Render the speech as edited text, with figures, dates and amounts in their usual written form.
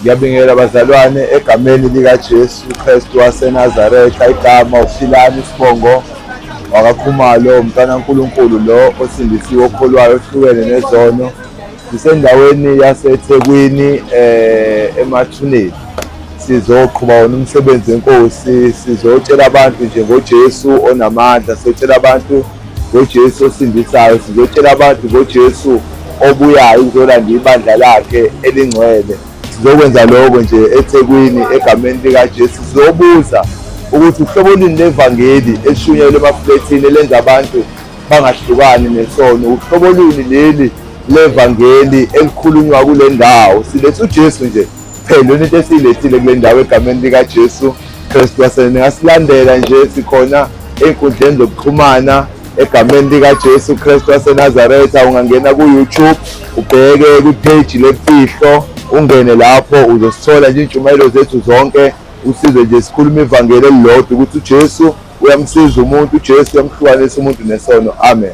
Ngiyabingelela bazalwane egameni likaJesu Kristu waseNazaretha, igama uFilani isibongo wakaKhumalo, umntwana kaNkulunkulu lo osindisiwe okholwayo ohlukene nezono. Sisendaweni yaseThekwini emathuneni. Sizoqhuba wona umsebenzi wenkosi, sizotshela abantu nje ngoJesu onamandla, sizotshela abantu ngoJesu osindisayo, sizotshela abantu ngoJesu obuyayo ukuzolanda ibandla lakhe elingcwele. Sizokwenza lokho nje eThekwini egameni likaJesu. Sizobuza ukuthi uhlobo luni levangeli elishunyayelwa emaflethini elenza abantu bangahlukani nesono, uhlobo luni leli levangeli elikhulunywa kule ndawo. Siletha uJesu nje phela yona into esiyilethile kule ndawo egameni likaJesu Kristu waseNingasilandela nje sikhona ey'nkundleni zokuxhumana egameni likaJesu Kristu waseNazaretha. Ungangena ku-YouTube ubheke kwipheji lemfihlo, ungene lapho uzosithola nje iy'ntshumayelo zethu zonke, usizwe nje sikhuluma ivangeli elilodwa ukuthi uJesu uyamsiza umuntu, uJesu uyamhlukanisa umuntu nesono. Amen.